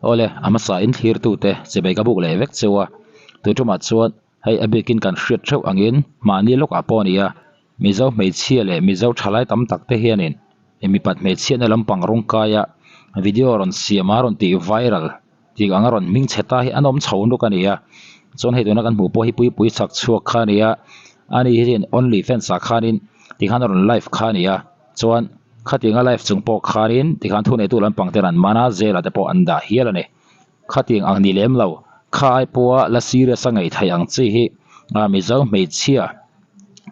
Awle, a hmasa in thlirtute chibai ka buk leh vek cheu a, tui tumah chuan hei a bikin kan hriat theuh angin mahni lawkah pawh a ni a, Mizo hmeichhia leh Mizo thalai tam tak te hianin mipat hmeichhiatna lampang rawng kaia video rawn siam a rawn tih viral tih anga rawn hming chhe ta hi an awm chho nuk a ni a, chuan hei tuna kan hmuh pawh hi puipui chak chhuak kha a ni a, ani hian only fans ah khanin tikhan a rawn live kha a ni a. Chuan khatianga live chung pawh khanin tikhan thuneitu lampang ten an man a, jail-ah te pawh an dah hial a ni. Khatiang ang ni lem lo, kha ai pawha la serious a ngaih theih ang chi hi Mizo hmeichhia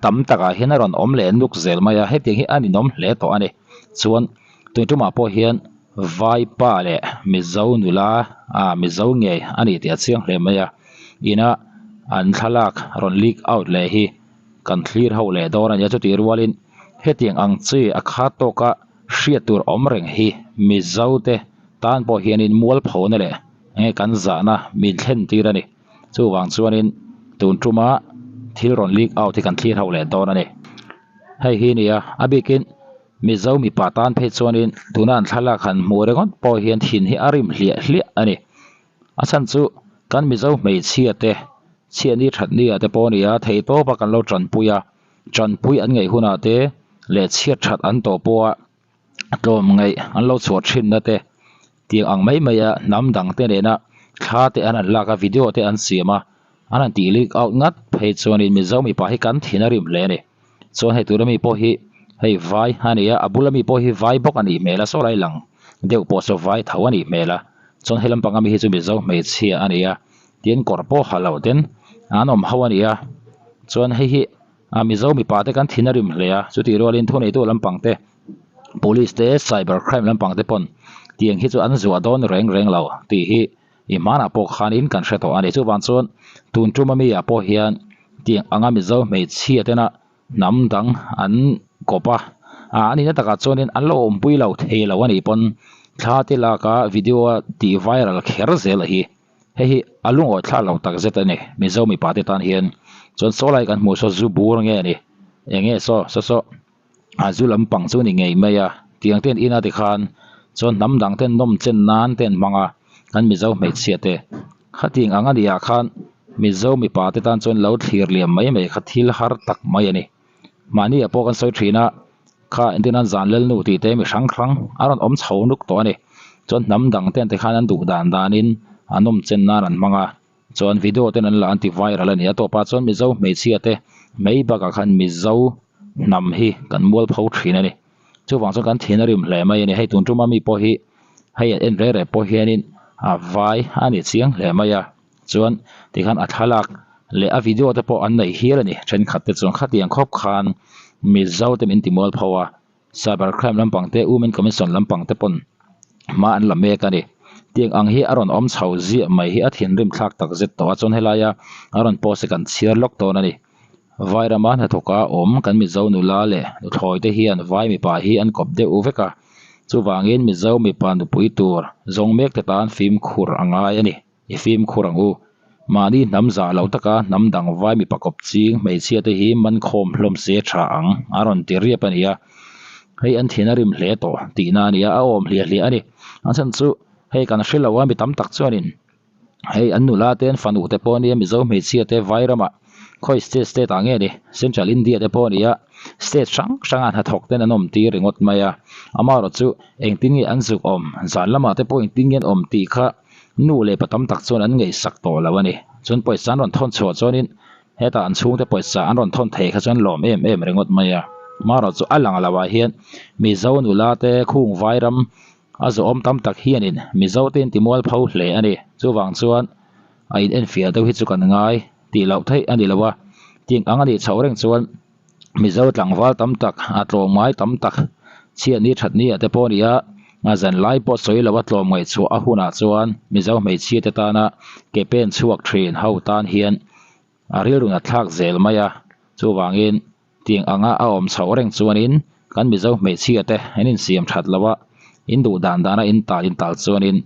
tam takah hian a rawn awm leh nuk zel mai a, hetiang hi a ninawm hle tawh a ni. Chuan tun tumah pawh hian Vaipa leh Mizo nula Mizo ngei a ni tih a chiang hle mai a, ina an thlalak rawn leak out leh hi kan thlir ho leh dawn a nia chutih rualin hetiang ang chi a khat tawka hriat tur awm reng hi Mizo te tan pawh hianin mualphona leh enge kan zahna min thlen tir a ni. Chuvang chuanin tun tuma thil rawn leak out hi kan thlir ho leh dawn a ni. Hei hi nia a bikin Mizo mipa tan phei chuanin tuna an thlalak han hmuh ringawt pawh hian thin hi a rim hliah hliah a ni. A chhan chu kan Mizo hmeichhia te chhiatni thatni ah te pawh a ni a, theihtawp a kan lo tanpui a, tanpui an ngaih hunah te leh chhiat that an tawh pawha tlawm ngaih an lo chhuah thinna te tiang ang mai mai a hnam dang te nena thla te an han lak a, video te an siam a, an han tih leak out ngat phei chuanin Mizo mipa hi kan thin a rim hle a ni. Chuan hei tura mi pawh hi hei vai a ni a, a bula mi pawh hi vai bawk a nih hmel a, saw lai lang deuh pawh saw vai tho a nih hmel a, chuan he lampanga mi hi chu Mizo hmeichhia a ni a, tin kawr pawh ha loh ten an awm ho a ni a, chuan hei hi a Mizo mipa te kan thin a rim hle a, chutih rualin thuneitu lampang te police te cyber crime lampang te pawn tiang hi chu an zuah dawn reng reng lo tih hi I hmanah pawh khanin kan hre tawh a ni. Chuvang chuan tun tum ami ah pawh hian tiang anga Mizo hmeichhia tena hnam dang an kawp a, a nihna takah chuanin an lo awmpui lo thei lo a nih pawn thla te laka video a tih viral kher zel a hi. Hei hi a lungawi thla lo tak zet a ni Mizo mipa te tan hian. Chuan saw lai kan hmuh saw zu bur nge a ni? Enge saw saw saw. A zu lampang chu ni ngei mai a, tiang ten ina tikhan chuan hnam dang ten nawm chen nan te an hmang a, kan Mizo hmeichhia te khatiang ang a nih ah khan Mizo mipa te tan chuan lo thlir liam mai mai kha thil har tak mai a ni. Mahni ah pawh kan sawi thin a, kha entir nan zan lel nu tih te mi hrang hrang a rawn awm chho nuk tawh a ni. Chuan hnam dang ten tikhan an duh dan danin a nawm chen nan an hmang a. Chuan video ten an la an ti viral a ni a tawpah chuan Mizo hmeichhia te mai bakah khan Mizo hnam hi kan mual pho thin a ni. Chuvang chuan kan thin a rim hle mai a ni. Hei tun tuma mi pawh hi hei an en reh reh pawh hianin a vai a ni chiang hle mai a. Chuan tikhan a thlalak leh a video te pawh an nei hial a ni. Thenkhat te chuan khatiang khawp khan Mizo te min ti mual pho a. Cyber crime lampang te Women Commission lampang te pawn hma an la mek a ni. Tiang ang hi a rawn awm chho ziah mai hi a thinrim thlak tak zet tawh a, chuan helaia a rawn post hi kan chhiar lawk dawn a ni. Vai rama hnathawka awm kan Mizo nula leh nuthlawi te hian vai mipa hi an kawp deuh vek a, chuvangin Mizo mipa nupui tur zawng mek te tan fimkhur a ngai a ni. I fimkhur ang u. Mahni hnam zah lo taka hnam dang vai mipa kawp ching hmeichhia te hi man khawm hlawm se tha ang a rawn ti riap a ni a. Hei an thin a rim hle tawh tihna a ni a, a awm hliah hliah a ni. A chhan chu hei kan hre lo a, mi tam tak chuanin hei an nula te an fanu te pawh a nia Mizo hmeichhia te vai ramah khawi state state ah nge ni Central India te pawh a ni a, state hrang hrangah hnathawk ten an awm tir ringawt mai a. Amaherawhchu chu engtin nge an zuk awm zan lamah te pawh engtin nge an awm tih kha Nu leh pa tam tak chuan an ngaihsak tawh lo a ni. Chuan pawisa an rawn thawn chhuah chuanin hetah an chhungte pawisa an rawn thawn thei kha chuan lawm em em ringawt mai a. Marawh chu a lang lo ah hian Mizo nula te khung vairam a zawhawm tam tak hianin Mizo te in ti mualpho hle a ni. Chuvang chuan a in enfiah deuh hi chu kan ngai tih loh theih a ni lo a. Tiang ang a nih chhoh reng chuan Mizo tlangval tam tak, a tlawmngai tam tak, chhiatni thatni ah te pawh a ni a, a zan lai pawh sawi lo a tlawmngaih chhuah a hunah chuan Mizo hmeichhia te tana ke pen chhuak thin ho tan hian a rilru nat thlak zel mai a, chuvangin tiang anga a awm chhoh reng chuanin kan Mizo hmeichhia te an insiam that lo a, in duh dan dana in tal in tal chuanin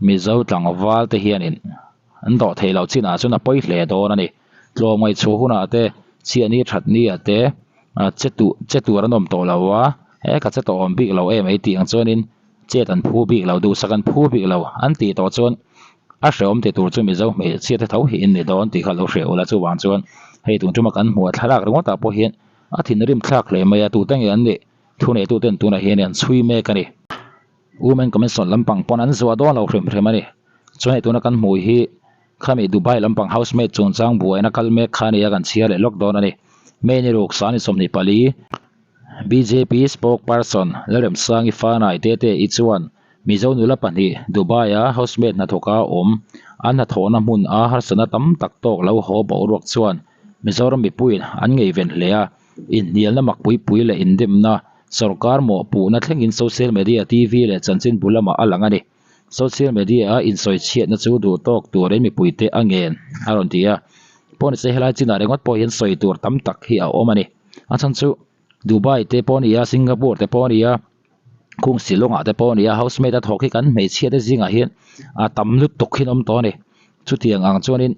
Mizo tlangval te hianin an dawh theih loh chinah chuan a pawi hle dawn a ni. Tlawmngaih chhuah hunah te, chhiahni thatni ah te che tuh che tur an awm tawh lo a, he ka che tawh awm bik lo em ei tih ang chuanin Chet an phu bik lo, duhsak an phu bik lo an tih tawh chuan a hrehawm ti tur chu Mizo hmeichhia te tho hi in ni dawn tih kha lo hreh ula chuvang chuan hei tun tuma kan hmuh a thlalak ringawt ah pawh hian a thinrim thlak hle mai a tute nge an nih thuneituten tunah hian an chhui mek a ni. Women Commission lampang pawn an zuah dawn lo hrim hrim a ni. Chuan hei tuna kan hmuh hi khami Dubai lampang housemaid chungchang buaina kal mek kha a ni a kan chhiar leh lawk dawn a ni. May ni ruk sani 24. Bjp spokesperson Lalremsangi Fanai Tete i chuan Mizo nula pahnih Dubai-a housemaid hnathawka awm an hnathawhna hmun a harsatna tam tak tawk lo haw boruak chuan Mizoram mipuiin an ngeiven hle a, inhnialna mak pui pui leh indemna sorkar mawhpuhna thlengin social media, TV leh chanchinbu lamah a lang a ni. Social media-a insawichhiatna chu duh tawk turin mipuite a ngen a rawn ti a. Pawhnise helai chinah ringawt pawh hian sawi tur tam tak hi a awm a ni. A chhan chu Dubai te pawh a ni a, Singapore te pawh a ni a, khung Shillong ah te pawh a ni a, housemaid a thawk hi kan hmeichhia te zingah hian a tam lutuk hi an awm tawh a ni. Chutiang ang chuanin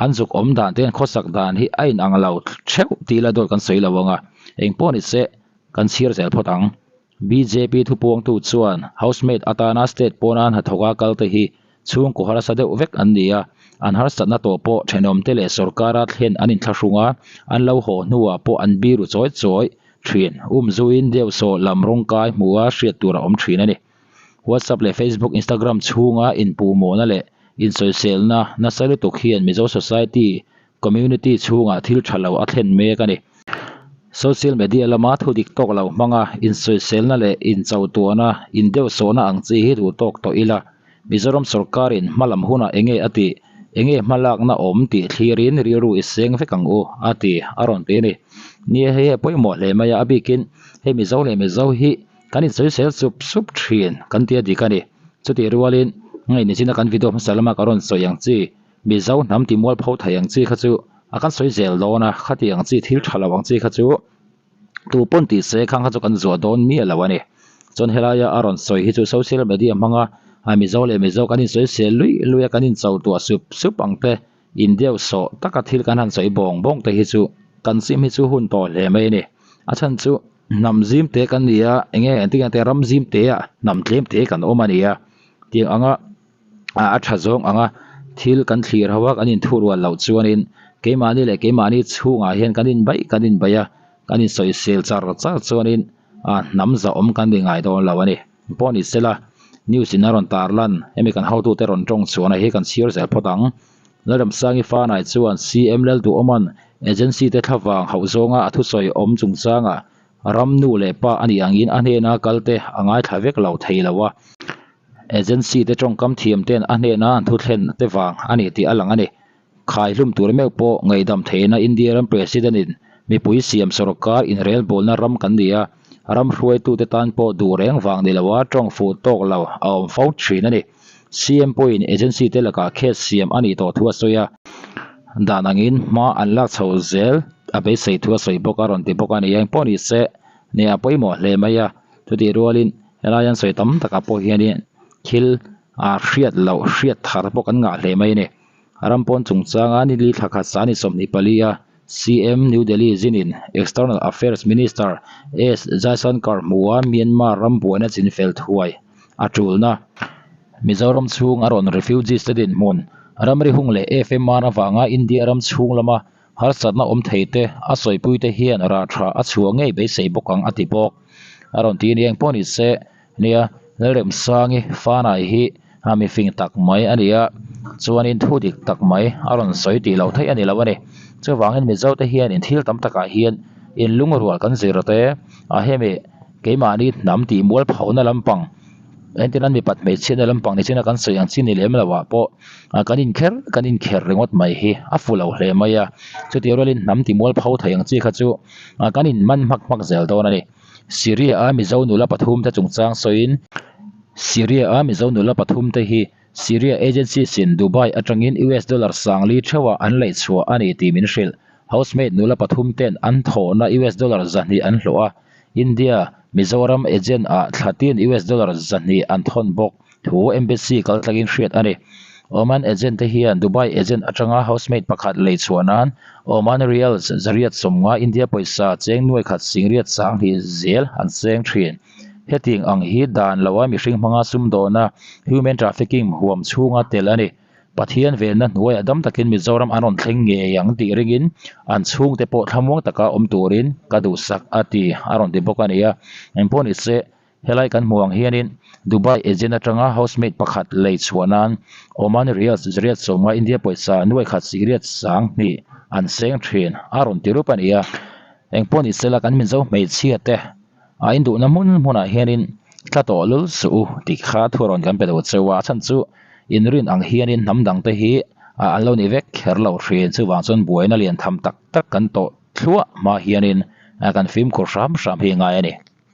an zuk awm dan te an khawsak dan hi a inang lo theuh tih ila dawt kan sawi lo ang a, engpawh ni se kan chhiar zel phawt ang. Bjp thupuangtu chuan housemaid atana state pawna hnathawka kal te hi chhungkaw harsa deuh vek an ni a, an harsatna tawh pawh thenawmte leh sorkara thlen an inthlahrung a, an lo haw hnuah pawh an biru chawi chawi thin. Umzuiin deuhsawh lam rawngkai hmuha hriat tur a awm thin a ni. WhatsApp leh Facebook, Instagram chhunga inpuhmawhna leh insawiselna nasa lutuk hian Mizo society, community chhungah thil tha lo a thlen mek a ni. Social media lama thu dik tawk lo hmanga insawiselna leh inchotuahna, indeuhsawhna ang chi hi duh tawk tawh ila, Mizoram sorkarin hma lam hunah enge a tih, enge hma lakna awm tih thlirin rilru i seng vek ang u, a ti, a rawn ti a ni. Nia hei a pawimawh hle mai a, a bikin hei Mizo leh Mizo hi kan insawisel sup sup thin kan ti a dik a ni. Chutih rualin ngei nichina kan video hmasa lama ka rawn sawi ang chi, Mizo hnam ti mualpho thei ang chi kha chu a kan sawi zel dawn a, khati ang chi thil tha lo ang chi kha chu tu pawn tih se khang kha chu kan zuah dawn miah lo a ni. Chuan helaia a rawn sawi hi chu social media hmanga a Mizo leh Mizo kan insawi sel luih luih a kan incho tuah sup sup ang te, in deuh sawh taka thil kan han sawi bawng bawng te hi chu kan sim hi chu hun tawh hle mai a ni. A chhan chu hnam zim te kan ni a, enge engtin nge ram zim te ah hnam tlem te kan awm a ni a, tiang anga a tha zawng ang a, thil kan thlir ho a, kan inthurual loh chuanin keimahni leh keimahni chhungah hian kan inbaih kan inbaih a, kan insawisel char char chuanin a hnam zahawm kan ni ngai dawn lo a ni. Pawh ni sela, news in a rawn tar lan, hemi kan hotute rawn tawng chhuahna hi kan chhiar zel phawt ang. Lalramsangi Fanai chuan CM Lalduhawma'n agency te thlavang hauh zawnga a thusawi awm chungchangah ram nu leh pa a nih angin a hnena kalte a ngaithla vek lo thei lo a. Agency te tawngkam thiam ten a hnena an thuthlen te vang a ni tih a lang a ni. Khai hlum tur meuh pawh ngaihdam theihna India ram President in mipui siam sorkar inrelbawlna ram kan ni a, ram hruaitute tan pawh duh reng vang ni loa tawng fuh tawk lo a awm fo thin a ni. CM pawhin agency te lakah case siam a nih tawh thu a sawi a, dan angin hma an lak chho zel a beisei thu a sawi bawk a rawn ti bawk a ni. Engpawh ni se, nia a pawimawh hle mai a, chutih rualin Helai an sawi tam takah pawh hianin thil ah hriat loh hriat thar pawh kan ngah hle mai a ni. Ram pawn chungchanga ni li thla khat sani 24 a CM New Delhi zinin External Affairs Minister S Jaishankar hmuha Myanmar ram buaina chinfel thuai a tulna Mizoram chhung a rawn refugees te dinhmun ramri hung leh FMR avanga India ram chhung lama Harsatna awm thei te, a sawipui te hian rah tha a chhuah ngei beisei bawk ang a ti bawk. A rawn ti aniang pawh ni se, nia, Lalremsangi Fanai hi a mifing tak mai a ni a, chuanin thu dik tak mai a rawn sawi tih loh theih a ni lo a ni. Chuvangin Mizo te hianin thil tam takah hian inlungrual kan zir te, a hemi keimahni hnam tih mualphohna lampang, Entirna mipat hmeichhiatna lampang ni china kan sawi ang chi ni lem lo ah pawh kan inkher kan inkher ringawt mai hi a fu lo hle mai a, chutih rualin hnam ti mualpho thei ang chi kha chu kan in man hmak hmak zel dawn a ni. Syria a Mizo nula pathum te chungchang sawiin Syria a Mizo nula pathum te hi Syria agencies in Dubai atangin US dollar 4000 theuhah an laih chhuah a ni tih min hrilh. Housemaid nula pathum ten an thawhna US dollar 200 an hlawh a, India, Mizoram agent ah thla tin US dollar 200 an thawn bawk thu embassy kal tlangin hriat a ni. Oman agent te hian Dubai agent atanga housemaid pakhat lei chhuah nan Oman riyals 850 India pawisa cheng nuai khat 820 zel an seng thin. Hetiang ang hi dan loa mihring hmanga sumdawna human trafficking huam chhunga tel a ni. Pathian venna hnuaiah dam takin Mizoram an rawn thleng ngei ang tih ringin an chhungte pawh thlamuang taka awm turin ka duhsak a ti a rawn ti bawk a ni a. Engpawh ni se, helai kan hmuh ang hianin Dubai agent atanga housemaid pakhat lei chhuah nan Oman Riyals zariat sawmnga India pawisa nuai khat sikriat sang hnih an seng thin a rawn ti rup a ni a. Engpawh ni sela kan Mizo hmeichhia te A induhna hmun hmunah hianin thla tawh lul suh u tih kha thu rawn kan pe lo cheu a, a chhan chu inrin ang hianin hnam dangte hi an lo ni vek kher lo thin. Chuvang chuan buaina lian tham tak tak kan tawh thluah hma hianin kan fimkhur hram hram hi ngai a ni.